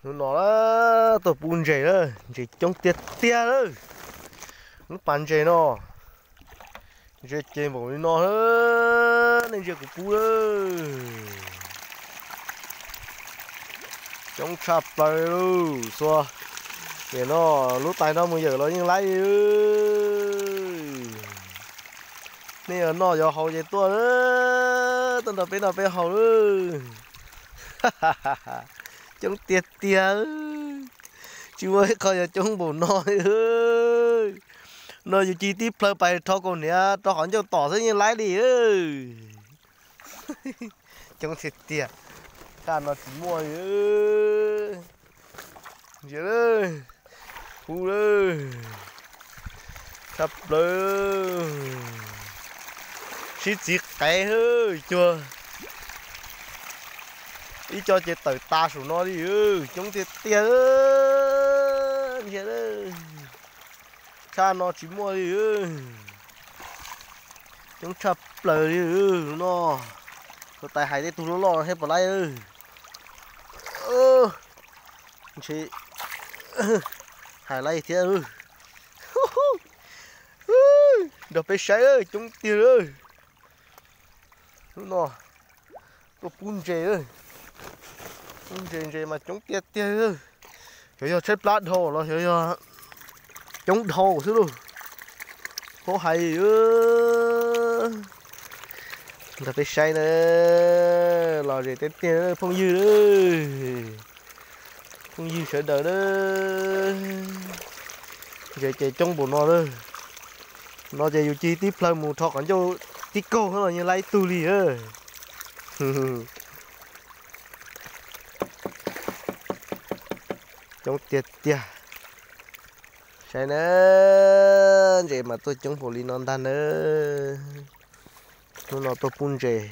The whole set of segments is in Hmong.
Hnub no tuaj pub ntses lawm, ntses coob tiag tiag lawm. Lub pas ntses no, ntses ces npaum li no, nej ntsia kuv pub lawm. Coob tshaj plaws lauj, xua. Nim no lub tais no mus yawm los yeej laib li. Nej yuav noj yuav haus ces tuaj, tuaj nrog peb noj peb haus lauj. Coob tiag tiag, tsis muaj ib qho yuav coob npaum no li. No yus cia tib plhaw pais rho kaus hniav rau qhov ncauj tom xwb yeej laib li. Coob tiag tiag, tshaj no tsis muaj li. Ntsia, pub lawm, tshaj plaws, sib txiv qev cuag ib co ces tawm tas saum no li. Coob tiag tiag, ntsia, tshaj no tsis muaj li. Coob tshaj plaws li no. Tus tais hais tej tug loj loj thiab puas laib. Ntshe hais laib thiab. Nrog peb saib, coob tiag. Hnub no tuaj pub ntses, pub ntses, ntses mas coob tiag tiag. Xyov yog tshaib plab dhau los xyov yog coob dhau xwb lauj. Paub hais. Nrog peb saib na, los zem tiag tiag phooj ywg, phooj ywg sawv daws na. Ntses ces coob npaum no lawm. No ces yus cia tib plhaw mus rho qhov ncauj tib kaug los yeej laib ib tug li. Coob tiag tiag. Saib na, ntses mas tuaj coob npaum li no ntag na. Hnub no tuaj pub ntses,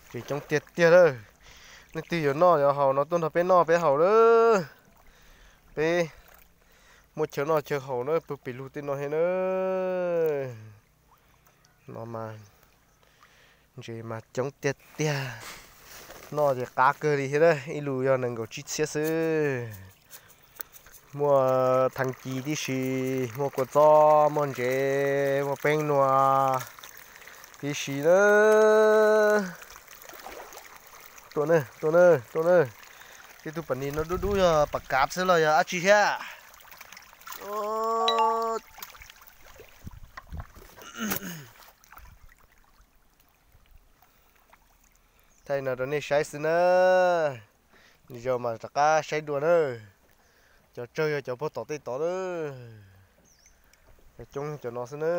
ntses coob tiag tiag lawm. Leej twg yuav noj yuav haus no tuaj nrog peb noj peb haus lawm. Peb muaj chaw noj chaw haus na, pw pem lug tej no thiab na. No mas ntses mas coob tiag tiag. Noj ces qab kawg li thiab, ib lus yog nees nkaum tsib txhiab xwb. Muaj thaj ci tib si, muaj kua txob, muaj ntses, muaj peeb nua tib si na. Tuaj na, tuaj na, tuaj na. Tej tug pas nis no dub dub yog pas kav xwb los yog dab tsi thiab? Thaij no rau nej saib xwb na. Nws zoo mas rov qab saib dua na. Cov tsawg yog cov puag tom tej tod na. Cov coob cov no xwb na.